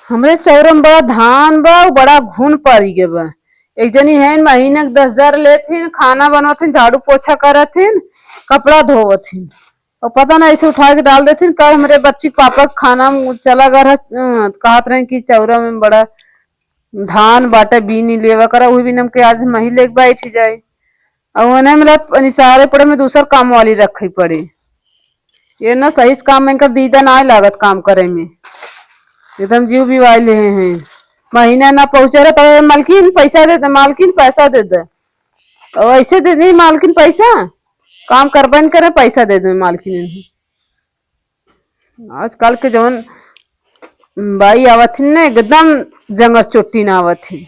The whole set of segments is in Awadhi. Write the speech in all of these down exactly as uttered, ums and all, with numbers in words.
हमरे चौरा में बड़ा धान बा, बड़ा घुन परि गए बा। एक जनी है, महीने के दस हजार लेथिन, खाना बनवथिन, झाड़ू पोछा करथिन, कपड़ा धोवथिन। और पता ना, ऐसे उठा के डाल देथिन। कल हमरे बच्ची के पापा के खाना में चला गए रहा, अ, कहत रहे कि चौरा में बड़ा धान बाटे, बीनी लेवा करा, वही बीन हमके आज मही लेके बैठ जाए। और उन्हें मतलब निसारे पड़े में दूसर काम वाली रखे पड़े। ये ना सही से काम में इनकर दीदा ना लागत काम करे में, एकदम जीव बिवाई ले हैं। महीना ना पहुँचे रहे तो, "मालकिन पैसा दे दे, मालकिन पैसा दे दे।" और ऐसे दे दी मालकिन पैसा, काम करबे न करे, पैसा दे दे मालकिन इन्हें। आजकल के जवन बाई आवत हिन ना, एकदम जंगर चोट्टी ना आवत हिन।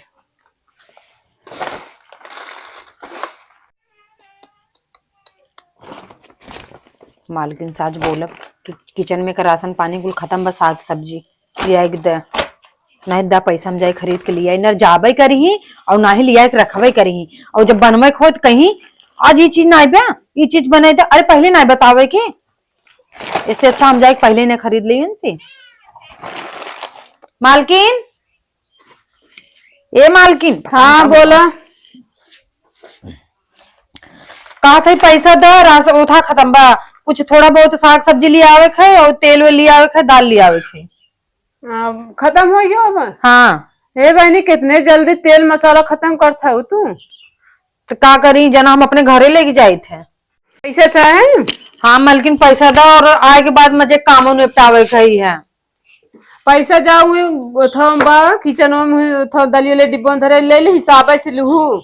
मालकिन साच बोलब कि किचन में का राशन पानी कुल खतम बा, साग सब्जी लियाइक दे, नहीं दा पैसा हम जाए खरीद के लियाई, न जाबे करिही और ना ही लियाइक रखबे करिही। और जब बनवे खोत कहीं, "आज ये चीज ना आइबे, ये चीज बनाई दे," अरे पहले ना बतावे के, इससे अच्छा हम जाइक पहले ने खरीद ली इनसे। मालकिन, ए मालकिन। हाँ, बोला। कहा था पैसा द, राशन उठा खतम बा, कुछ थोड़ा बहुत साग सब्जी लियावे के है और तेल वेल लियावे के है, दाल लियावे के है। आ, खतम हो गयो अब? हाँ। हे बहनी, कितने जल्दी तेल मसाला खतम करत हऊ तू। तो का करी, जना हम अपने घरे लेके जाइत है। पैसा चाहे? हाँ मलकिन, पैसा दा और आए के बाद मुझे कामों निपटावे के ही है। पैसा जाऊ, उथो बा, किचन में उथो दलियो ले डिब्बो में धरे, ले ले, हिसाबे से लूहू।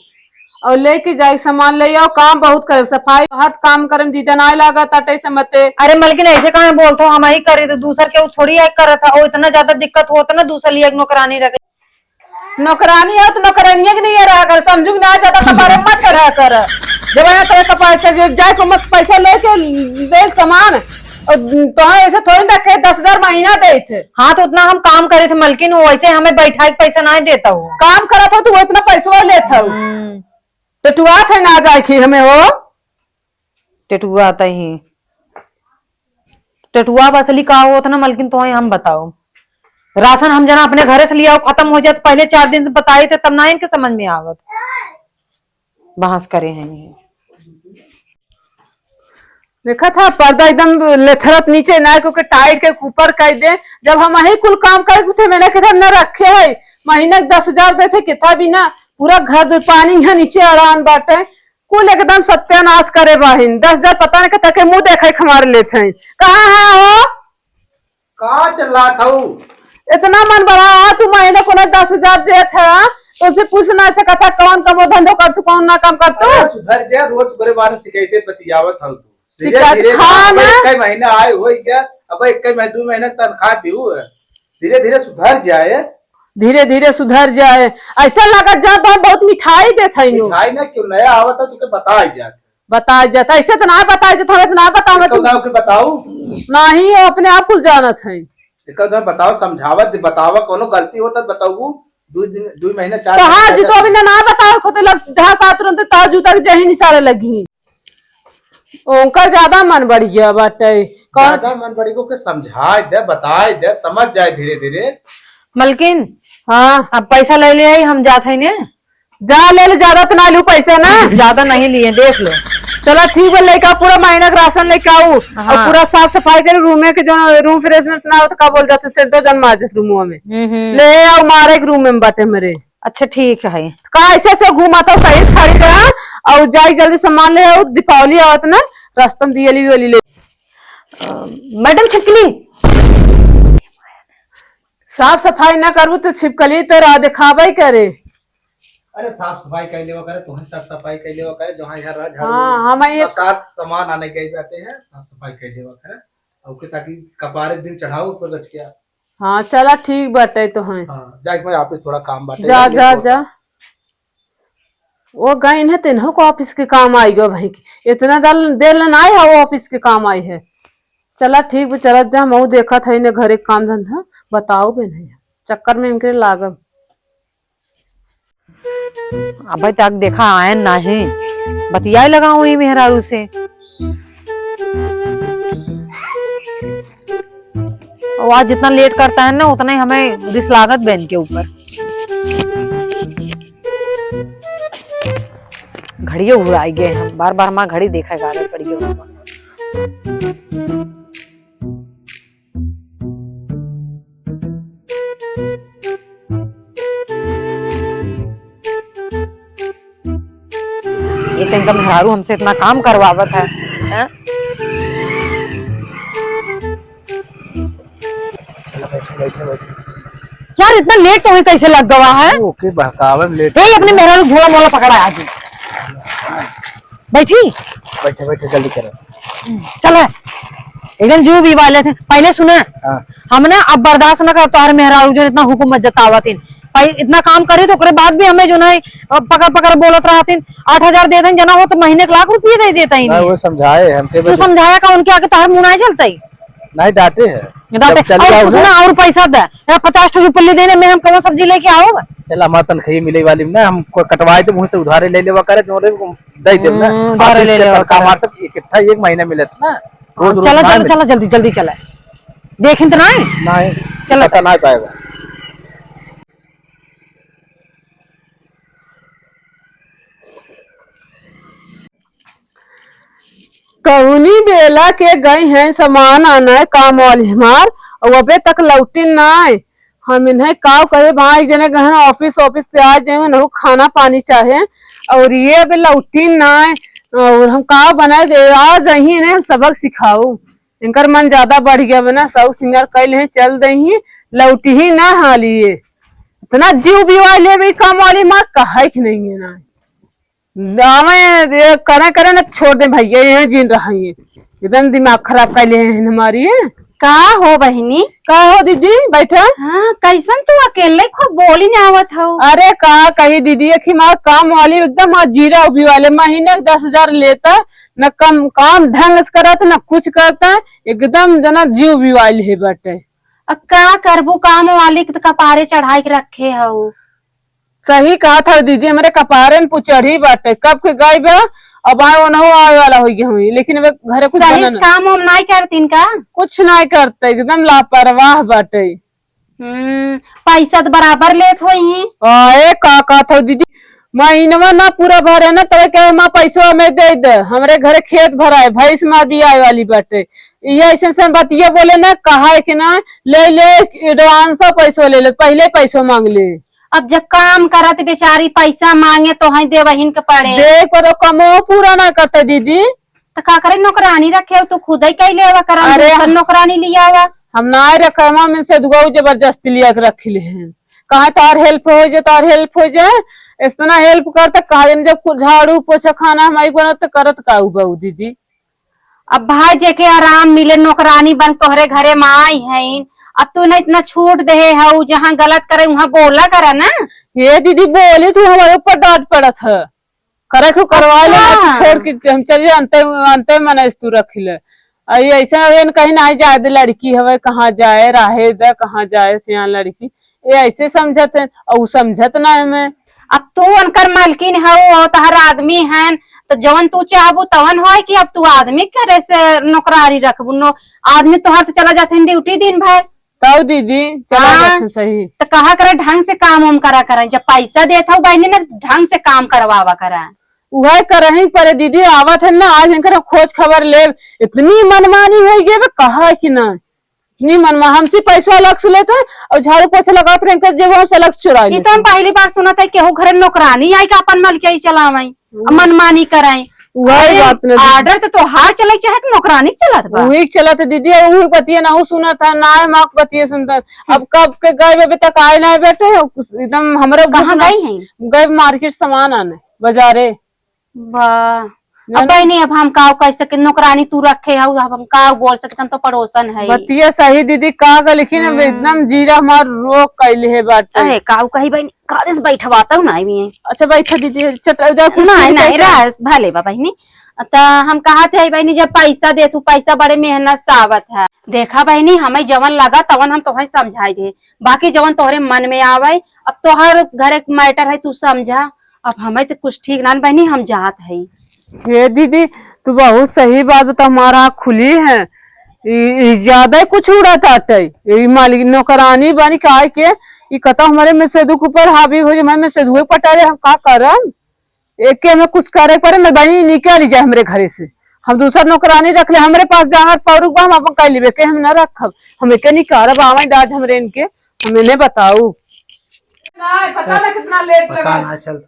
और लेके जाए सामान ले आओ, काम बहुत करे, सफाई हाथ काम करे में दीदा ना लागत, अटे से मते। अरे मलकिन, ऐसे काहे बोलत हो? हम ही करे तो दूसर के उ थोड़ी है करत है। ओ, इतना ज्यादा दिक्कत होत ना, दूसर लिए एक नौकरानी रख। नौकरानी हो तो नौकरानिया के नहीं रहा कर, समझू ना, ज्यादा कपारे मत चढ़ा कर। जब आया करे कपारे चढ़ जाए, जाए को मत पैसा लेके दे सामान। और तो हाँ, ऐसे थोड़ी ना रखे, दस हजार महीना देत है। हाँ, तो उतना हम काम करे थे मलकिन, वो ऐसे हमें बैठा के पैसा ना देता हो। काम करत हो तो वो इतना पैसवा लेत हो। हम्म। टटुआ थे ना जाए खी हमें हो। टटुआ तही। टटुआ असली का होत ना मलकिन, तोहे हम बताओ। राशन हम जना अपने घरे से लियाओ, खतम हो जात, पहले चार दिन से बताए थे, तब ना इनके समझ में आवत। बहस करे हैं ये। देखा था, पर्दा एकदम लेथरत नीचे ना, क्योंकि टाइट के ऊपर कर दे। जब हम यही कुल काम करे थे, मैंने कितना न रखे है, महीने के दस हजार देते, कितना भी ना, पूरा घर दु-, पानी यहाँ नीचे अड़ान बाटे। कुल एकदम सत्यानाश करे बाहिन। दस हजार पता नहीं के तके मुंह देखे के हमारे लेत हैं। कहाँ है हो? का चिल्लात हऊ? इतना मन बड़ा है, तू महीने को ना दस हजार देत है, तो उनसे पूछ ना सकत है कौन कमो धंधो कर तू, कौन ना काम कर तू? अरे सुधर जा, रोज ओकरे बारे में शिकायतें बतियावत हऊ तू। धीरे शिकायत धीरे हाँ अब ना। एक ही महीना आए हो क्या? अब एक ही महीना, दो महीना तनख्वाह दियो। धीरे धीरे सुधर जाए। धीरे धीरे सुधर जाए। ऐसा लागत जा तो हम बहुत मिठाई देत हई नु। मिठाई ना क्यों नया आवत है, तुके बताई जात। बताई जात, ऐसे तो ना बताई जात, हमें तो ना बतावत। एक गाँव के बताऊ। नहीं, वो अपने आप कुल जानत है। एक गाँव बताओ, समझावत दे, बतावा, कोनो गलती हो तो बताऊ। दो दिन, दो महीना, चार तो महीना हाँ जी, पहले तो अभी ना, ना बताओ, खुद लग ढहा सात रुन तो तार जूता के जही निसारे लगी। उनका ज्यादा मन बढ़ गया बाटे। कौन ज्यादा मन बढ़ गया, ओके समझाए दे, बताए दे, समझ जाए धीरे धीरे। मलकिन, हाँ। अब पैसा ले ले आई, हम जात है ने। जा ले ले, ज्यादा तो ना लू पैसा ना। ज्यादा नहीं लिए, देख लो। चला ठीक बा, लेके आओ, पूरा महीना के राशन लेके आऊ। हाँ। और पूरा साफ सफाई करे, रूमे के जो रूम फ्रेशनर ना हो तो का बोल जाते, सेंटो जन मार जाते रूमवा में। हम्म, हम्म। ले आओ, मारे एक रूम में बाटे हमरे। अच्छा ठीक है। का ऐसे ऐसे घूमा तो सही खड़ी रहा और जाई जल्दी सामान ले आओ, दीपावली आवत ना, रास्ता में दियली वियली ले। अ, मैडम छिपकली। साफ सफाई ना करबू तो छिपकली तो राह दिखावे करे। अरे साफ सफाई कर लेवा करे, तोहन साफ सफाई कर लेवा करे, जहाँ यहाँ रह झाड़ू हाँ, हम ये साथ सामान आने गए जाते हैं, साफ सफाई कर लेवा करे। और के ताकि कपारे दिन चढ़ाओ ऊपर रच गया। हाँ, चला ठीक बाटे तो हैं। हाँ, जाके मैं ऑफिस थोड़ा काम बाटे, जा, जा, जा। वो गइन है, तेनहु को ऑफिस के काम आई गो भाई। इतना दल, देर ले ना आए है, वो ऑफिस के काम आई है। चला ठीक बा, चलत जा, मऊ देखत है इन्हें घरे काम धंधा, बताओ बे नहीं, चक्कर में इनके लागब। अबे तक देखा आयन नाही, बतियाए लगा हुई मेहरारू से। वो आज जितना लेट करता है ना, उतना ही हमें रिस लागत बहन के ऊपर। घड़िये उड़ाई गए हम, बार बार हमार घड़ी देखा जा रहा है, पड़ी हो। ये तो इनका मेहरारू हमसे इतना काम करवावत है, हैं? यार, इतना लेट तो वहीं कैसे लग गवा है? ओके, बहकावे में लेट। ए, अपने मेहरारू झोला मोला पकड़ा आगे। बैठी। बैठे, बैठे, जल्दी करो। चला, एकदम जो भी वाले थे, पहले सुना। हाँ। हम ना अब बर्दाश्त ना कर, तोहर मेहरारू जो इतना हुक्म जतावत इन, भाई इतना काम करे तो ओकरे बाद भी हमें जो ना पकड़ पकड़ बोलत रहत इन, आठ हजार दे दें जना हो तो महीने के लाख रुपये दे देता ही ना, नहीं। वो समझाए हम के तू बजे? समझाया का उनके आगे तोहर मुंह नहीं चलता ही। नहीं, डांटे है। डांटे, जब चली और जाओ कुछ ना। ना, और पैसा दे। यार, पचास ठो रुपये देने में हम कौन सब्जी लेके आओ? चला, हमार तनख्वाही मिले वाली में ना, हम को कटवाए तो मुंह से उधारे ले लेवा करे, जो रे दे देब ना। हम्म, उधारे ऑफिस ले के लेवा तनख्वाह करे। हमार सब इकट्ठा एक महीना मिलत ना, हाँ, रोज रोज चला, ना चला, मिले। चला, जल्दी, जल्दी चला। देखिन तो नहीं? नहीं, चलो। पता नहीं पाएगा। कौनी बेला के गई हैं सामान आने काम वाली हमार, और अबे तक लौटी नाय। हम इन्हें काव कहे, वहाँ एक जने गहन ऑफिस, ऑफिस से आ जाए, उन्हें खाना पानी चाहे, और ये अबे लौटी नाय। और हम काव बनाए दे, आ जाही इन्हें हम सबक सिखाऊ। इनकर मन ज्यादा बढ़ गया बना, सब सिंगार कैले हैं, चल दे ही, लौटी ही ना हालिए। इतना जीव बिवाई लेबे काम वाली माँ कहे कि नहीं है ना। दावे ये करे करे न छोड़ दे भैया, ये जिन रही है। एकदम दिमाग खराब कर लिए हैं हमारी। का हो बहिनी? का हो दीदी, बैठा। हाँ, कैसन तू अकेले खूब बोली न आवत हो? अरे का कही दीदी, एक ही माँ काम वाली एकदम हाँ जीरा उबी वाले, महीने के दस हजार लेता, न कम काम ढंग से करत, न कुछ करता, एकदम जना जीव बिवाइल है बाटे। अब का करबू, काम वाली के तो कपारे चढ़ाई के रखे हो। सही कहा था दीदी, हमरे कपारे न पुचढ़ी बाटे, कब के गई बा, अब आए ओनहु आवे वाला हो गए हुई, लेकिन वे घरे कुछ सही बना से ना। काम वाम नाई करतीन का? कुछ नाई करते, एकदम लापरवाह बाटे। हम्म, पैसा तो बराबर लेत होई। आए का कहत हो दीदी, महीनवा ना पूरा भरे ना, तबे कहे, "माँ, पैसवा हमें दे दे, हमरे घरे खेत भराए, भैंस माँ भी आए वाली बाटे।" ये ऐसे ऐसे बतिया बोले ना, कहा है कि ना, "ले ले, एडवांस पैसवा ले ले, पहले पैसवा मांग ले।" अब जब काम करत बेचारी पैसा मांगे तो है देवहिन के पड़े। देख पर कमो पूरा ना करते दीदी। तो का करे, नौकरानी रखे हो, तू खुद ही कई लेवा करा, अरे दूसर नौकरानी लियावा। हम ना रखे, हम इनसे दुगो जबरदस्ती लिया के रख ले हैं। कहा तार हेल्प हो जाए, तार हेल्प हो जाए, इतना हेल्प करते कहा जब कुछ झाड़ू पोछा खाना हमारी बनत तो करत का उ बहू दीदी। अब भाई जेके आराम मिले, नौकरानी बन तोहरे घरे में आई हैं, अब तू ना इतना छूट दे है, जहाँ गलत करे वहाँ बोला करा ना। हे दीदी बोली तू हमारे ऊपर डांट पड़त है, करे को करवा ले, ना तो अच्छा। छोड़ के हम चल जाए, अंते, अंते मन तू रख ले। आ, ये ऐसे, ये न कहीं ना जाए दे, लड़की हवे, कहाँ जाए, रहे दे, कहाँ जाए, सियान लड़की। ये ऐसे समझत है, और उ समझत ना है मैं। अब तू उनकर मालकिन हऊ, और तहर आदमी हैं, तो जवन तू चाहबू तवन होए कि अब तू आदमी के करे से नौकरानी रखबू? नो, आदमी तोहर तो चला जाते हैं ड्यूटी दिन भर। तब दीदी, चला हाँ, जाते सही। तो कहा करे ढंग से काम वाम करा करे, जब पैसा देत हऊ बहिनी ना, ढंग से काम करवावा करा। उहे करही परे दीदी, आवत है ना, आज इनकर खोज खबर लेब। इतनी मनमानी हो गई बे, कहा है कि ना, इतनी मनमा-, हमसे पैसा अलग से लेते हैं और झाड़ू पोछा लगावत रहे, इनकर जेब हमसे अलग से चुरा ई लेते तो हम हैं। पहली बार सुनत है केहू घरे नौकरानी आई के अपन मलकियाई चलावे, हम्म। मनमानी कराए। वही अरे, बात ना दीदी। ऑर्डर तो तोहार चले चाहे कि नौकरानी चलत बा? वही चलत है दीदी, वही बतिया ना सुनत है, ना है माँ के बतिया सुनत है। अब कब के गए बे तक आए ना बेटे, एकदम हमरे कहाँ बुझना गई हैं? गए मार्केट सामान आने, बाजारे। वाह। अब जाने बहिनी, अब हम काव कह सके, नौकरानी तू रखे हऊ, अब हम काव बोल सकते, हम तो पड़ोसन है। बतिया सही दीदी, का गलिखिन अब हम्म। एकदम जीरा हमार रोक कैले है बाटे। अरे, काव कही बहिनी, काले से बैठवाता हूँ ना, अभी। अच्छा, बैठा दीदी, चट-, उधर कुर्सी नहीं, पे नहीं, बैठा। रह, भले बा बहिनी। त हम कहा थे बहिनी, जब पैसा दे तू, पैसा बड़े मेहनत से आवत है। देखा बहिनी, हमें जवन लगा तवन हम तोहे समझाई दे, बाकी जवन तोहरे मन में आवे, अब तोहर घर एक मैटर है, तू समझा। अब हमें तो कुछ ठीक ना बहिनी, हम जात है। हे दीदी, तू बहुत सही बात बता, हमारा आँख खुली है। ई, ई ज्यादा ही कुछ उड़ाताटे। ई मालिक नौकरानी बनी के आए के, ई कतौ हमरे मेसेदू के ऊपर हावी होइ जाए, हमरे मेसेदुए पटारे, हम का करम? एके हमें कुछ करे के पड़े, न बनी निकाली जाए हमरे घरे से। हम दूसर नौकरानी रख ले, हमरे पास जांगर पौरुख बा, हम अपन कइ लेबे, के हम न रखब, हम एके निकारब, आवे डाज हमरे इनके, हम इन्हें बताऊ। नहीं, पता ना कितना लेट पता लगा। ना चल।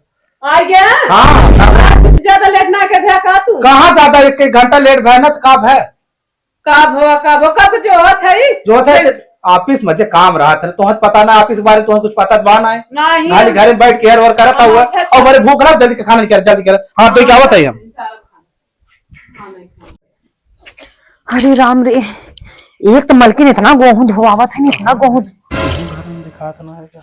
आ गया? हाँ। आज कुछ ज्यादा लेट ना कर दिया का तू? कहाँ ज्यादा, एक, एक घंटा लेट भय ना, तो का भय? का भवा, का भवा, का कुछ जो होत है? जो होत है, बस। ऑफिस में जे काम रहत है, तोहर पता ना, ऑफिस के बारे में तोहर कुछ पता बा ना है? नहीं। खाली घर में बैठ के हेर-वेर करत हाँ, हुआ। अच्छा, अच्छा। और बड़े भूख लग, जल्दी के खाना निकाल, जल्दी कर। हाँ, तो क्या बताइए हम? अरे राम रे, एक तो मलकिन इतना गोहूं धोआवत है, इतना गोहूं। गोहूं घर में दिखात ना है क्या?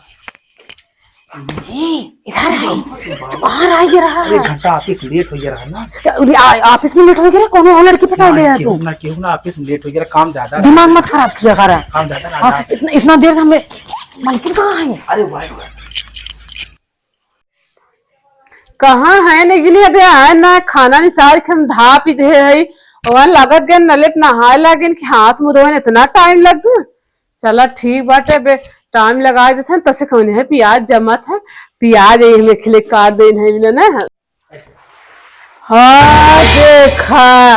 ए, इधर आई। तू कहाँ रह गया रहा? अरे, घंटा ऑफिस लेट हो गया रहा ना। क्या, अरे, आ-, ऑफिस में लेट हो गया रहा? कौन और लड़की पटा ना, ले आया केहू तू? ना, केहू ना, ऑफिस में लेट हो गया रहा, काम ज्यादा रहा। दिमाग मत खराब किया कर। काम ज्यादा रहा हाँ, ना। इतना, इतना देर से हमें मलकिन कहाँ है? अरे, वाह, वाह। कहाँ है निकली? अबे आए ना, खाना निसार के हम ढाप ही दे है। और लागत गए नलेट नहाए लागिन कि हाथ मुँह धोए, इतना टाइम लग गया। चला ठीक बाटे, बे टाइम लगाए देते हैं, तसे कौन है, प्याज जमत है, प्याज यही में खिले काट देन है, मिला ना। हाँ, देखा,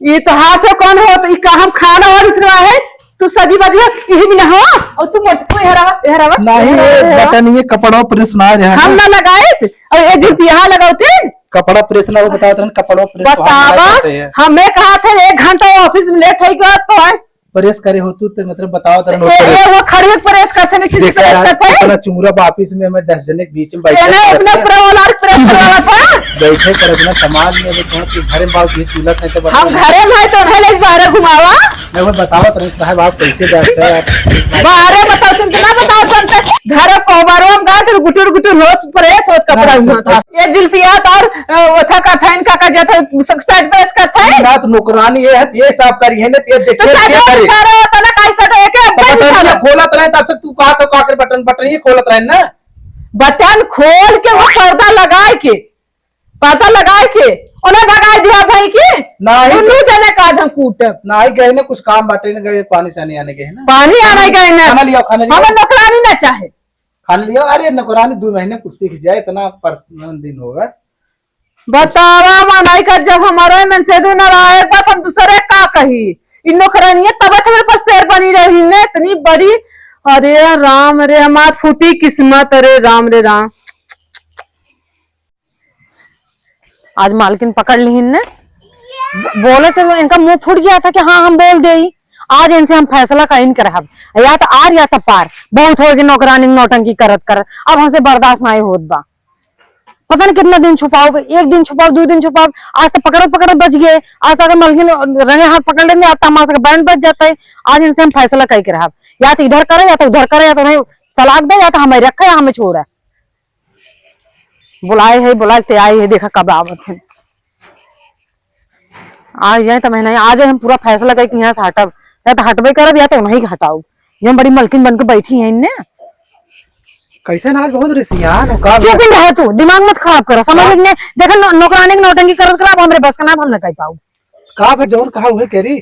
ये तो हाथ से कौन हो, तो ये का हम खाना और इसरवा है, तू सजी बाजी है, यही में ना हो, और तू मत, तू यहाँ रहा, यहाँ रहा, नहीं, यहाँ ये रहा। बटन, ये कपड़ा प्रेस ना रहा हम ना। ना लगाए, और ये जुतिया लगाओ थे। कपड़ा प्रेस ना हो, बताओ तो, कपड़ा प्रेस तो हम ना बतावा, करते हैं। हमें कहा था एक घंटा ऑफिस में लेट हो गया तो है। प्रेस करे हो तू तो मतलब बताओ तो ए, ए, वो खड़ुए प्रेस करते नहीं, किसी देख प्रेस यार, करते हैं। इतना चुंगरा बा ऑफिस में, हमें दस जने के बीच में ए, बैठे नहीं, करते अपना हैं। पूरा वाला प्रेस करवावा था। बैठे कर अपना समाज में, अगर कौन तू घरे में बाबू ये चूल्हा है तो हम बताओ। घरे में है तो उन्हें लेके बाहर घुमावा। नहीं, वो बताओ तो नहीं साहब, आप कैसे बैठते हैं आप? बाहर बताओ, तुम तो ना बताओ, तुम तो घर को बाहर हम गए तो गुटुर गुटुर होश प्रेस होत कपड़ा नहीं, हुआ था। ये जुल्फिया तो और, अ, वो था का था, इनका का जाता है, सब साइड प्रेस का था। ना तो नौकरानी ये है, ये साफ करी है ना, ये तो देखिए, साइड ये प्रेस करे। सारा होता ना, काई साइड है क्या? तो बटन ये खोलत रहे, तब से तू कहा तो का कर बटन, बटन ये खोलत रहे ना। बटन खोल के वो पर्दा लगाए के, पर्दा लगाए के, उन्हें भगाए दिया भाई के। नहीं। दुनू जने का आज हम कूटब। नहीं गए ना, कुछ काम बाटे ना गए, पानी सानी आने गए ना। पानी आने गए ना। खाना लिया, खाना लिया। हमें नौकरानी ना चाहे। खाना लिया, अरे नौकरानी दो महीने कुछ सीख जाए, इतना परेशान दिन होगा। बतावा मनई का, जब हमारा मेसेदू ना रहे, एक बात हम दूसरे का कही, इन नौकरानियां तब हमारे पास शेर बनी रही ने, इतनी बड़ी। अरे राम रे, हमार फूटी किस्मत, अरे राम रे राम। आज मालकिन पकड़ लिहिन ने, ब-, बोले तो इनका मुंह फूट गया था कि हाँ हम बोल देई, आज इनसे हम फैसला कहीं करब, या तो आर या तो पार, बहुत होइगी नौकरानी नौटंकी करत करत, अब हमसे बर्दाश्त नहीं होत बा। पता नहीं कितना दिन छुपाओ, एक दिन छुपाओ, दो दिन छुपाओ, आज तो पकड़त पकड़त बच गए। आज तो अगर मलकिन रंगे हाथ पकड़ लेंगे, आज तो हमारे से बैंड बज जाता है। आज इनसे हम फैसला कहीं करब, या तो इधर करे, या तो उधर करे, या तो उन्हें तलाक दे, या तो हमें रखे, या हमें छोड़े। बुलाए है, बुलाए ते आए है, देखा कब आवत है। आ जाए तो मैं नहीं, आ जाए, हम पूरा फैसला करके यहाँ से हटब, या तो हटबे करब या तो नहीं हटाओ। ये हम बड़ी मलकिन बन के बैठी हैं इनने। कैसे ना आज बहुत रिसियान हो का? चुप ही रह तू, दिमाग मत खराब कर, समझ हाँ। में नहीं। देखा नौ-, नौकरानी की नौटंकी करत करत हमरे बस का नाम हम न कह पाऊ। का बे जौन कहा उहे करी।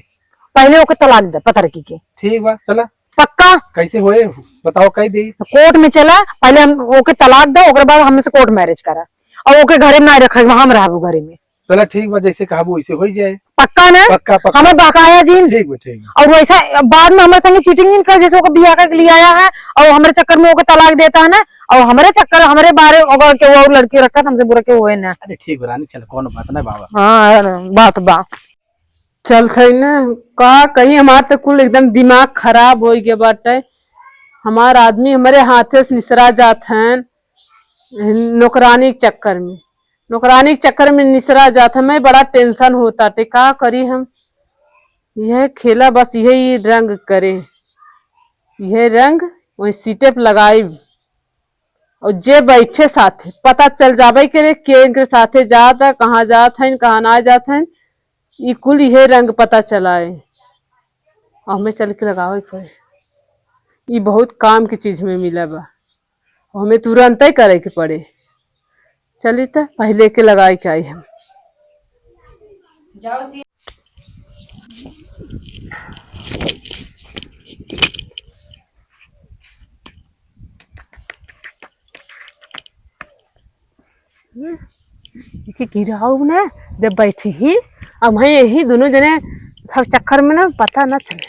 पहले ओके तलाक दे पतरकी के। ठीक बा, चला। पक्का? कैसे होए बताओ, कह दे। तो कोर्ट में चला, पहले हम ओके तलाक दे, ओकरे बाद हमसे कोर्ट मैरिज करा। और ओके घरे में ना रखे, वहां में रहबू घरे में। चला ठीक बा, जैसे कहबू वैसे हो ही जाए। पक्का ना? पक्का, पक्का। हमें बहकाया जिन। ठीक बा, ठीक बा। और वैसा बाद में हमारे संगे चीटिंग नहीं कर, जैसे ओके बियाह करके ले आया है और हमारे चक्कर में ओके तलाक देता है ना, और हमारे चक्कर, हमारे बारे अगर के वो और लड़की रखा तो हमसे बुरा के हुए ना। अरे ठीक बा रानी, चल कौन बात ना बाबा। हाँ, बात बा। चल थई ना, का कहीं हमार तो कुल एकदम दिमाग खराब हो गया बाटे। हमार आदमी हमारे हाथे से निसरा जात हैं नौकरानी के चक्कर में। नौकरानी के चक्कर में निसरा जात है, मैं बड़ा टेंशन होता टे, का करी हम? यह खेला बस यही रंग करे, यह रंग वही सीटे पे लगाई। और जे बैठे साथे पता चल जाबे करे के इनके साथे जात है, कहाँ जात है, कहाँ ना जात है, ई कुल यह रंग पता चलाए। और हमें चल के लगावे के पड़े, ई बहुत काम की चीज में मिला बा। हमें तुरंत ही करे के पड़े। चली त पहले के लगाए के आई हम। जाओ सी- हम्म, देखी गिराऊ ना, जब बैठी ही, अब हम यही दोनों जने सब चक्कर में ना पता ना चले।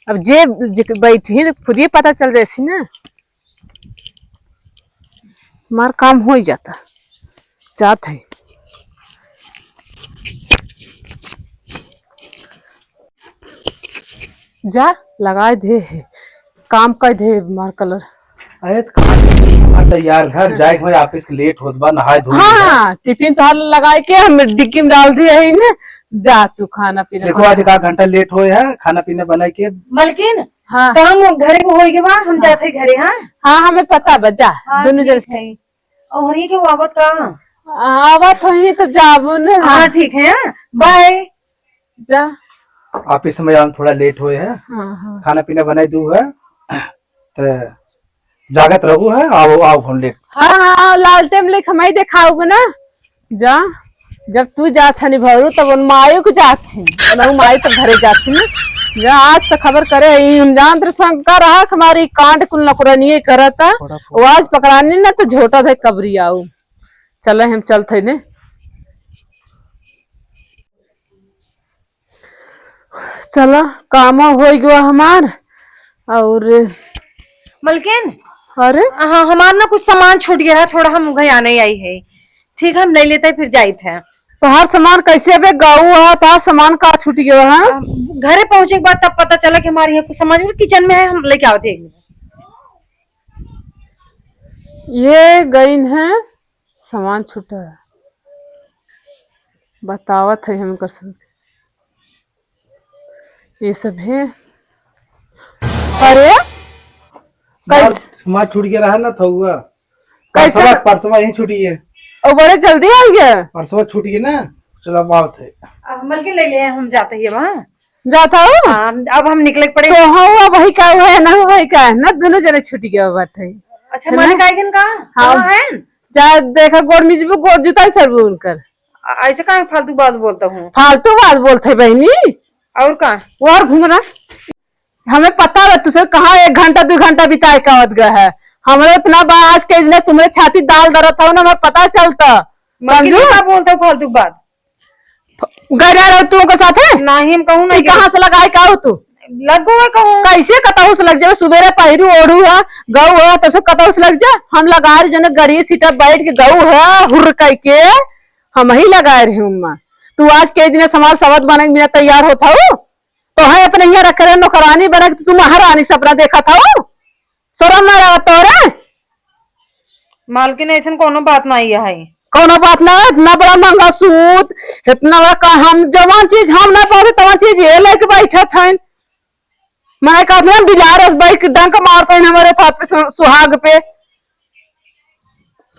अब जे, जे बैठी ही तो खुद ही पता चल जाए ना, मार काम हो ही जाता, जात है। जा, लगाए दे है, काम कर दे मार कलर। अरे तो कहाँ से? हाँ, तैयार घर जाए के भाई, ऑफिस के लेट होत बा, नहाए धोए हाँ, के। हाँ, टिफिन तो हाल लगाए के हम डिग्गी में डाल दिए है ना। जा तू खाना पीना देखो, बना। आज एक आध घंटा लेट होए है, खाना पीना बनाए के। मलकिन, हाँ। काम घरे को होई के बा, हम हाँ। जाते घरे, हाँ? हाँ, हमें पता बा, जा, हाँ, दोनों ठीक जन से। है। और ये के आवत का? आवत होई तो जाबो ने। हाँ, ठीक है, हाँ? बाय। जा। ऑफिस में हम थोड़ा लेट होए है। हाँ, हाँ। खाना पीना बनाए दू है। तो जागत रहू है, आओ, आओ, हम लेट। हाँ, हाँ, लालटेन लेके हमारी देखाओगे ना। जा, जब तू जात हनी भरू, तब उन मायू के जात है, उन माई तो घरे जात है ना। जा, आज तो खबर करे, ई हम जानत रहे शंका रहा कि हमारी कांड कुल नौकरानिये करत है। थोड़ा वो आज पकड़ानी ना तो झोटा धइ कबरी आऊ। चले, हम चलत है ने। चला, कामो हो गयो हमार। और मलकिन, अरे? हाँ, हमार ना कुछ सामान छूट गया है, थोड़ा हम उघे आने आई है। ठीक है, हम ले लेते हैं, फिर जाइत है। तोहार सामान कैसे बे गऊ है? तोहार सामान का छूट गयो है? आ, घरे पहुँचे के बाद तब पता चला कि हमारे यहाँ कुछ सामान किचन में है, हम लेके आवत है एक मिनट। ये गईन है, सामान छूटा है, बतावत है हम कर सब। ये सब है। अरे, मार, कैस- मार छूट गया रहा ना थौआ। कैसे? परसवा, परसवा यहीं छूटी है। ओ, बड़े जल्दी आई गए। परसवा छूट गया ना, चलो अब आवत है। अब मलकिन ले ले, हम जाते ही वहाँ। जाता हूँ? हाँ, हम, अब हम निकले के पड़े। तो हाँ, हुआ वही का हुआ है, ना हुआ वही का है, ना दोनों जने छूट गया बात है। अच्छा, है मने ना? का दिन का? हाँ। कहाँ है? जा देखा, गोड़ मिजबू, गोड़ जुताई सरबू उनकर। आ, ऐसे काहे फालतू बात बोलता हूँ? फालतू बात बोलत है बहनी। और का? और घूमना। हमें पता बा तुसे कहाँ एक घंटा, दो घंटा बिताए का आवत गए है। हमरे इतना बा आज के दिन तुम्हरे छाती दाल दरत हो ना, हमें पता चलता। मलकिन समझू? का बोलता हूँ फालतू बात? गए रहो तू उनके साथे? नहीं, हम कहूँ ई नहीं कहाँ गए। से लगाए का हो तू? लग गो है कहूँ। कैसे कतहू से लग जावे? सुबेरे पहिरू ओढ़ू है, गऊ है, तो से कतहू से लग जा। हम लगाए रहे जने गड़िए सीटा बैठ के गऊ है, हुर्र कह के हम ही लगाए रहे उम्मा। तू आज के दिन समाज सवत बने के बिना तैयार होत हऊ? तो है अपने यहाँ रख रहे नौकरानी बना के तू महारानी के सपना देखत हऊ? शरम ना आवत तोरे? मालकिन, ऐसन कोनो बात ना है। कोनो बात ना है, इतना बड़ा महंगा सूट, इतना बड़ा का, हम जवान चीज हम ना पावे, तवान चीज ये लेके बैठत हैं। मने कहत ना बिलारस बैठ के डंक मारत हैं हमारे थाप पे सु-, सुहाग पे।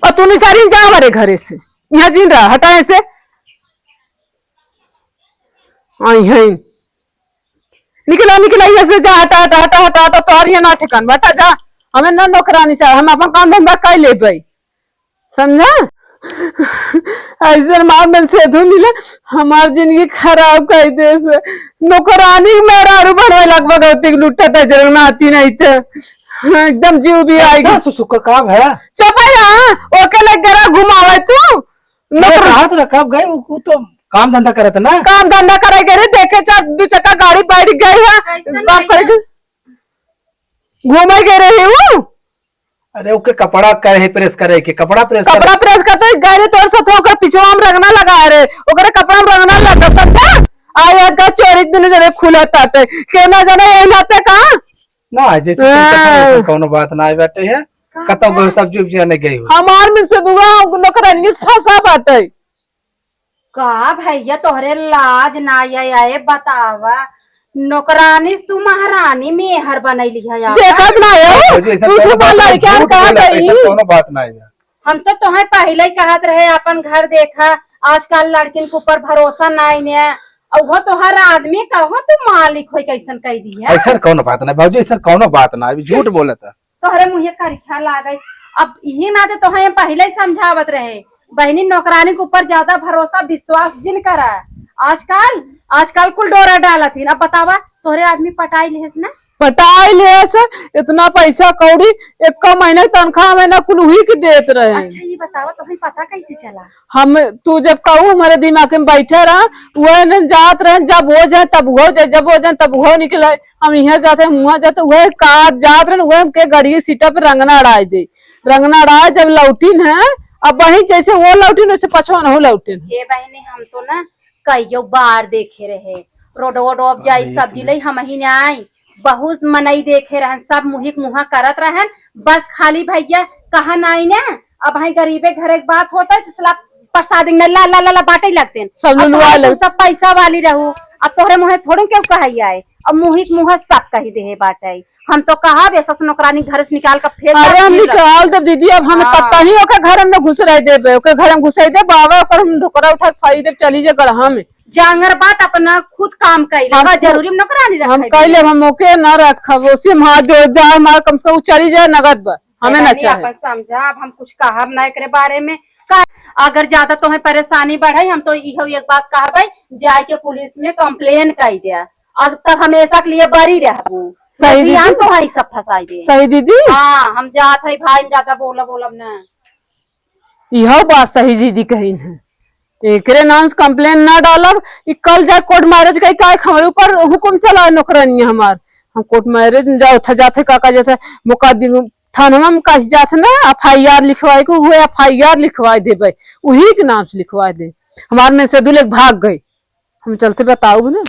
और तू निसारी जा हमारे घरे से, यहाँ जिन रहा, हटा ऐसे। आई हैं। निकला, निकला, यहाँ से जा, हटा, हटा, हटा, हटा, हटा, तोहर यहाँ ना ठिकान बा, हटा जा। हमें ना नौकरानी चाहे, हम अपन काम धंधा कर लेबै, समझा? ऐसे मार में से धो मिले, हमार जिंदगी खराब कर दे से। नौकरानी के मेहरारू बनवे लग भगवती के लुट्ठा था, जरंग नाती नहीं थे। एकदम जीव भी आई। अच्छा, सुसुक का काम है? चुप है ना, ओके लग गया घुमावे तू। ये नौकर- कहाँ तो रखा गए, वो, वो तो काम धंधा करत ना। काम धंधा करे गए, देखे चार दो चक्का गाड़ी बैठ गई है, कैसन बात करे भैया? के घूमे गए रहे वो। अरे ओके कपड़ा करे है, प्रेस करे के, कपड़ा प्रेस करे। कपड़ा प्रेस करते गए रहे, तोर साथ ओकर पिछवा में रंगना लगा रहे, ओकरे कपड़ा में रंगना लगा, समझा? आ यार का चोरी दुनु जने खुला ताते, के ना जाने यही नाते का? ना, जैसे हाँ। ऐसा कोनो बात ना आए बाटे है, कहाँ कतौ का? गए सब्जी उब्जी आने गए हो। हमार में से दुआ नौकरानी फंसा बाटे। का भैया तोहरे लाज ना आए, आए बतावा, नौकरानी से तू महारानी मेहर बनैली है आपन। देखत ना हो, भौजी, ऐसा तू कोनो तो बात ना, लड़का झूठ कहा बोलत, गई। ऐसा कोनो बात ना है। हम तो तोहे पहले ही कहत रहे, अपन घर देखा, आजकल लड़किन के ऊपर भरोसा नाई ने। और वो तोहर आदमी कहो तू मालिक होई कैसन कह दी है। ऐसा कोनो बात ना भौजी, ऐसा कोनो बात ना, अभी झूठ बोलत है। तोहरे मुँहे करिखा लागई। अब इही नाते तोहे हम पहिले ही समझावत रहे, बहिनी नौकरानी के ऊपर ज्यादा भरोसा विश्वास जिन करा। आजकल आजकल कुल डोरा डालत हिन। अब बतावा, तोहरे आदमी पटाई लेहस ना? पटाई लेहस, इतना पैसा कौड़ी, एक महीना की तनख्वाह महीना कुल उही के देत रहे। अच्छा, ये बतावा, तोहरे पता कैसे चला? हम, तू जब कहू हमारे दिमाग में बैठे रहा, वह न जात रहे, जब हो जाए तब हो जाए, जब हो जाए तब हो निकले। हम यहाँ जाते, वहाँ जाते, वह का जात रहे, वह हमके गड़िए सीटा पे रंगना अड़ाए दे, रंगना अड़ाए। जब लौटिन है, अब वही जैसे वो लौटिन, वैसे पछवा न हो लौटिन। ए बहिनी, हम तो ना कहियो बार देखे रहे, रोडो वोडो अब जाई, अरे, सब्जी लई, हम ही ना आई। बहुत मनई देखे रहन, सब मुहिक मुहा करत रहन। बस खाली भैया कहा नाई ना, अब भाई गरीबे घरे के बात होता है, तो सला प्रसाद ने ला ला ला ला बांटे लगते हैं। सब अब लुलुआ भाई, तू लग- सब पैसा वाली रहू, अब तोहरे मुहे थोड़ो केहू कहई आए, अब मुहिक मुहा सब कही देहे बाटे। हम तो कहब, ऐसा से नौकरानी घर से निकाल के फेंक अरे, हम फिर रख। निकाल देब दीदी, अब हम हाँ। कतही ओके घर में घुस रह देबे, ओके घर में घुस रह देबे, बाबा ओकर हम ढोकरा उठा के फाड़ी देब, चली जे गढ़ा में। जांगर बात अपना खुद काम कइले, हम का खु-, जरूरी हम नौकरानी हम रखे कइले, भी? हम ओके ना रखब, ओसे हम हाथ जोड़ जा, हमार कम से कम उ चली जाए नगद बा, हमें ना पता नहीं, चाहे। अपन समझा, अब हम कुछ कहब ना एकरे बारे में। का अगर ज्यादा तुम्हें परेशानी बढ़े, हम तो इहो एक बात कहबे, जाए के पुलिस में कंप्लेन कइ दे, अब तब हमेशा के लिए बरी रहबू। सही ये दीदी। बिहान तोहारी सब फंसाई दे। सही दीदी। हाँ, हम जात है भाई, हम ज्यादा बोलब बोलब ना। इहो बात सही दीदी कहिन है, एकरे नाम से कंप्लेन ना डालब। ई कल जाए कोर्ट मैरिज कई, काहे हमरे ऊपर हुकुम चला नौकरानी हमार। हम कोर्ट मैरिज में जाओ था, जाते का, का जाते मुकदमा थाना में कस जात ना, एफ आई आर लिखवाए के, उहे एफ आई आर लिखवाए देबे, उही के नाम से लिखवाए दे। हमार में से दू लोग भाग गए, हम चलते बताऊ ना।